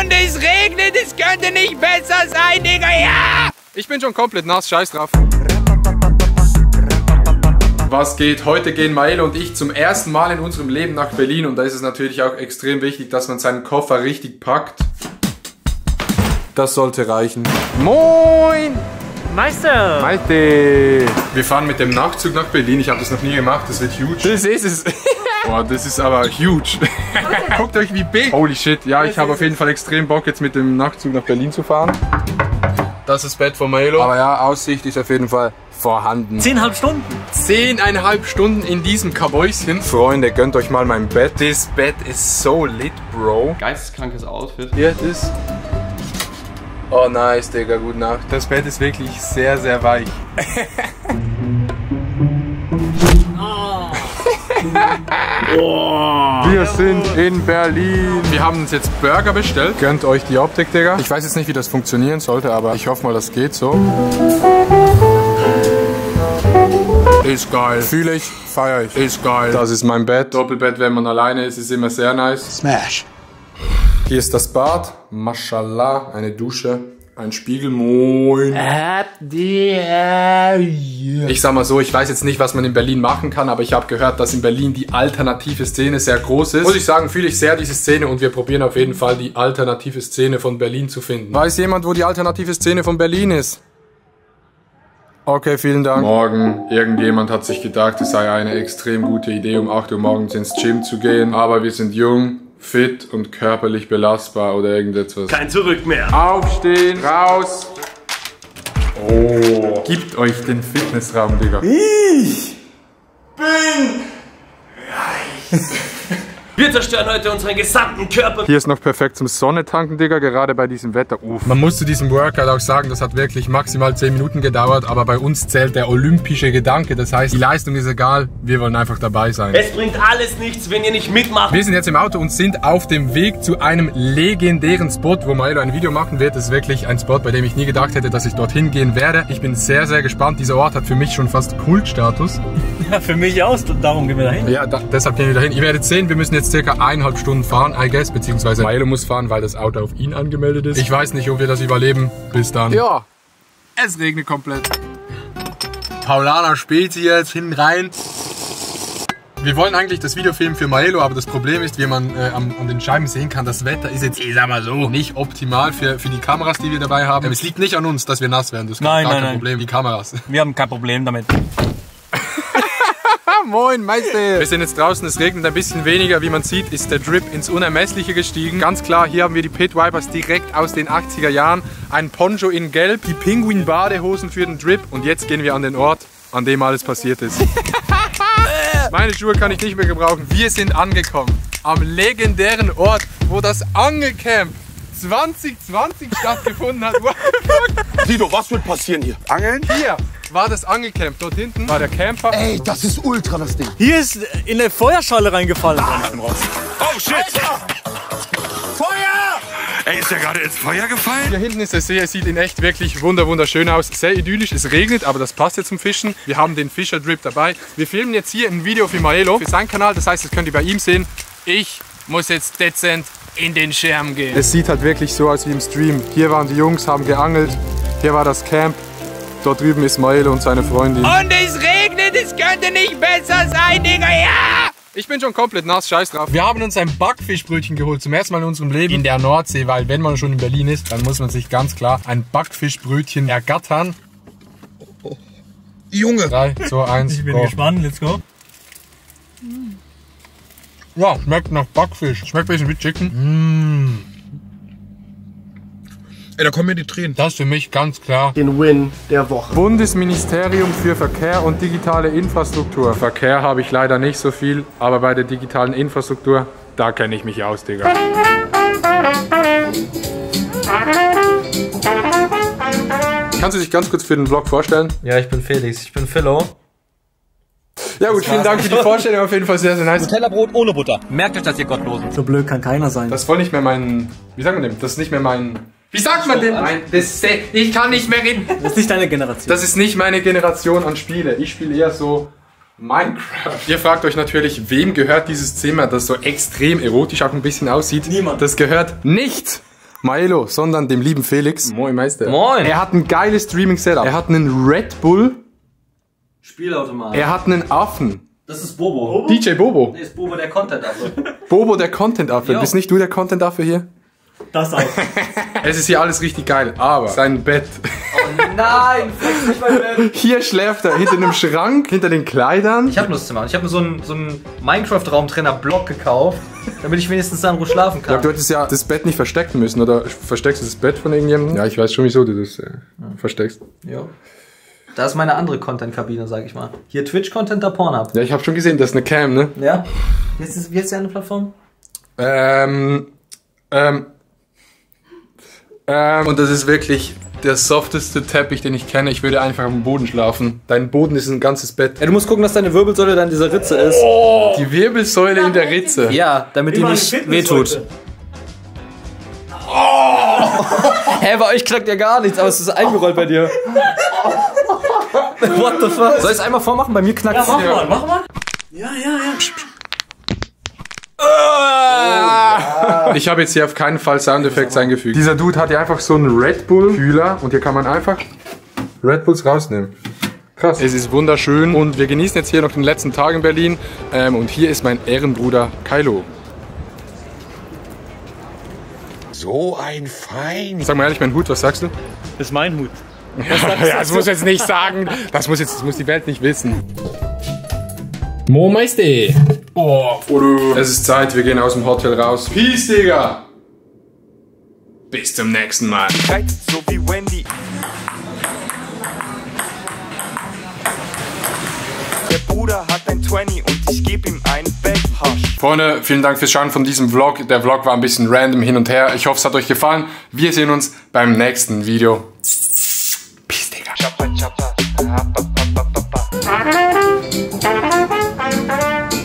Und es regnet, es könnte nicht besser sein, Digga, ja! Ich bin schon komplett nass, scheiß drauf. Was geht? Heute gehen Maelo und ich zum ersten Mal in unserem Leben nach Berlin und da ist es natürlich auch extrem wichtig, dass man seinen Koffer richtig packt. Das sollte reichen. Moin! Meister! Meister! Wir fahren mit dem Nachtzug nach Berlin. Ich habe das noch nie gemacht. Das wird huge. Das ist es. Boah, das ist aber huge. Guckt euch wie big. Holy shit. Ja, ich habe auf jeden Fall extrem Bock, jetzt mit dem Nachtzug nach Berlin zu fahren. Das ist das Bett von Maelo. Aber ja, Aussicht ist auf jeden Fall vorhanden. 10,5 Stunden. 10,5 Stunden in diesem Kabäuschen. Freunde, gönnt euch mal mein Bett. Das Bett ist so lit, Bro. Geisteskrankes Outfit. Hier, das. Oh nice, Digga, gute Nacht. Das Bett ist wirklich sehr, sehr weich. Wir sind in Berlin. Wir haben uns jetzt Burger bestellt. Gönnt euch die Optik, Digga. Ich weiß jetzt nicht, wie das funktionieren sollte, aber ich hoffe mal, das geht so. Ist geil. Fühle ich, feiere ich. Ist geil. Das ist mein Bett. Doppelbett, wenn man alleine ist, ist immer sehr nice. Smash. Hier ist das Bad. Mashallah. Eine Dusche. Ein Spiegel. Moin. Ich sag mal so, ich weiß jetzt nicht, was man in Berlin machen kann, aber ich habe gehört, dass in Berlin die alternative Szene sehr groß ist. Muss ich sagen, fühle ich sehr diese Szene und wir probieren auf jeden Fall die alternative Szene von Berlin zu finden. Weiß jemand, wo die alternative Szene von Berlin ist? Okay, vielen Dank. Morgen, irgendjemand hat sich gedacht, es sei eine extrem gute Idee, um 8 Uhr morgens ins Gym zu gehen. Aber wir sind jung, fit und körperlich belastbar oder irgendetwas. Kein Zurück mehr. Aufstehen, raus. Oh, gibt euch den Fitnessraum, Digga. Ich bin reich. Wir zerstören heute unseren gesamten Körper. Hier ist noch perfekt zum Sonne tanken, Digga, gerade bei diesem Wetter. Man muss zu diesem Workout auch sagen, das hat wirklich maximal 10 Minuten gedauert, aber bei uns zählt der olympische Gedanke. Das heißt, die Leistung ist egal, wir wollen einfach dabei sein. Es bringt alles nichts, wenn ihr nicht mitmacht. Wir sind jetzt im Auto und sind auf dem Weg zu einem legendären Spot, wo Maelo ein Video machen wird. Das ist wirklich ein Spot, bei dem ich nie gedacht hätte, dass ich dorthin gehen werde. Ich bin sehr, sehr gespannt. Dieser Ort hat für mich schon fast Kultstatus. Ja, für mich auch. Darum gehen wir dahin. Ja, deshalb gehen wir dahin. Ihr werdet sehen, wir müssen jetzt circa 1,5 Stunden fahren, I guess, beziehungsweise Maelo muss fahren, weil das Auto auf ihn angemeldet ist. Ich weiß nicht, ob wir das überleben. Bis dann. Ja, es regnet komplett. Paulaner Spezi jetzt hinten rein. Wir wollen eigentlich das Video filmen für Maelo, aber das Problem ist, wie man an den Scheiben sehen kann, das Wetter ist jetzt, ich sag mal so, nicht optimal für die Kameras, die wir dabei haben. Es liegt nicht an uns, dass wir nass werden. Das ist gar kein Problem, die Kameras. Wir haben kein Problem damit. Moin, Meister! Wir sind jetzt draußen, es regnet ein bisschen weniger. Wie man sieht, ist der Drip ins Unermessliche gestiegen. Ganz klar, hier haben wir die Pit Vipers direkt aus den 80er Jahren. Ein Poncho in Gelb, die Pinguin-Badehosen für den Drip. Und jetzt gehen wir an den Ort, an dem alles passiert ist. Meine Schuhe kann ich nicht mehr gebrauchen. Wir sind angekommen am legendären Ort, wo das Angelcamp 2020 stattgefunden hat. What the fuck? Sido, was wird passieren hier? Angeln? Hier war das Angelcamp. Dort hinten war der Camper. Ey, das ist ultra das Ding. Hier ist in eine Feuerschale reingefallen. Oh shit! Feuer! Ey, ist der gerade ins Feuer gefallen? Hier hinten ist der See. Es sieht in echt wirklich wunderschön aus. Sehr idyllisch. Es regnet, aber das passt jetzt zum Fischen. Wir haben den Fischer-Drip dabei. Wir filmen jetzt hier ein Video für Maelo, für seinen Kanal. Das heißt, das könnt ihr bei ihm sehen. Ich muss jetzt dezent in den Schirm gehen. Es sieht halt wirklich so aus wie im Stream. Hier waren die Jungs, haben geangelt. Hier war das Camp. Dort drüben ist Maelo und seine Freundin. Und es regnet, es könnte nicht besser sein, Digga, ja! Ich bin schon komplett nass, scheiß drauf. Wir haben uns ein Backfischbrötchen geholt, zum ersten Mal in unserem Leben in der Nordsee, weil wenn man schon in Berlin ist, dann muss man sich ganz klar ein Backfischbrötchen ergattern. Junge! 3, 2, 1, Ich bin gespannt, let's go. Ja, schmeckt nach Backfisch. Schmeckt ein bisschen wie Chicken. Ey, da kommen mir die Tränen. Das ist für mich ganz klar Den Win der Woche. Bundesministerium für Verkehr und digitale Infrastruktur. Verkehr habe ich leider nicht so viel, aber bei der digitalen Infrastruktur, da kenne ich mich aus, Digga. Kannst du dich ganz kurz für den Vlog vorstellen? Ja, ich bin Felix, ich bin Philo. Ja gut, vielen Dank für die Vorstellung, auf jeden Fall sehr, sehr nice. Nutella-Brot ohne Butter. Merkt euch das, ihr Gottlosen. So blöd kann keiner sein. Das ist voll nicht mehr mein, wie sagt man dem? Das ist nicht mehr mein, wie sagt man dem? Nein, ich kann nicht mehr reden. Das ist nicht deine Generation. Das ist nicht meine Generation an Spiele. Ich spiele eher so Minecraft. Ihr fragt euch natürlich, wem gehört dieses Zimmer, das so extrem erotisch auch ein bisschen aussieht? Niemand. Das gehört nicht Maelo, sondern dem lieben Felix. Moin Meister. Moin. Er hat ein geiles Streaming-Setup. Er hat einen Red Bull. Spielautomat. Er hat einen Affen. Das ist Bobo. DJ Bobo. Das ist Bobo der Content-Affe. Bobo der Content-Affe. Jo. Bist nicht du der Content-Affe hier? Das auch. Es ist hier alles richtig geil, aber sein Bett. Oh nein, flex nicht mein Bett. Hier schläft er hinter einem Schrank, hinter den Kleidern. Ich habe Lust zu machen. Ich habe mir so einen Minecraft-Raumtrainer-Block gekauft, damit ich wenigstens dann ruhig schlafen kann. Ja, du hättest ja das Bett nicht verstecken müssen, oder versteckst du das Bett von irgendjemandem? Ja, ich weiß schon, wieso du das versteckst. Ja. Da ist meine andere Content-Kabine, sag ich mal. Hier Twitch-Content, da Pornhub. Ja, ich habe schon gesehen, das ist eine Cam, ne? Ja. Wie heißt die eine Plattform? Und das ist wirklich der softeste Teppich, den ich kenne. Ich würde einfach am Boden schlafen. Dein Boden ist ein ganzes Bett. Ja, du musst gucken, dass deine Wirbelsäule dann in dieser Ritze ist. Die Wirbelsäule in der Ritze. Ja, damit die nicht wehtut. Hä, bei euch knackt ja gar nichts, aber es ist eingerollt bei dir. What the fuck? Soll ich es einmal vormachen? Bei mir knackt es. Ja, mach mal. Ja. Ich habe jetzt hier auf keinen Fall Soundeffekte eingefügt. Dieser Dude hat hier einfach so einen Red Bull Kühler und hier kann man einfach Red Bulls rausnehmen. Krass. Es ist wunderschön und wir genießen jetzt hier noch den letzten Tag in Berlin. Und hier ist mein Ehrenbruder Kylo. So ein Fein. Sag mal ehrlich, mein Hut, was sagst du? Das ist mein Hut. Ja, das muss jetzt nicht sagen. Das muss die Welt nicht wissen. Mo Meister. Oh, es ist Zeit, wir gehen aus dem Hotel raus. Peace, Digga. Bis zum nächsten Mal. So wie Wendy. Der Bruder hat ein 20 und ich gebe ihm einen Backhash. Freunde, vielen Dank fürs Schauen von diesem Vlog. Der Vlog war ein bisschen random hin und her. Ich hoffe, es hat euch gefallen. Wir sehen uns beim nächsten Video. Peace, Digga. Chopper, chopper.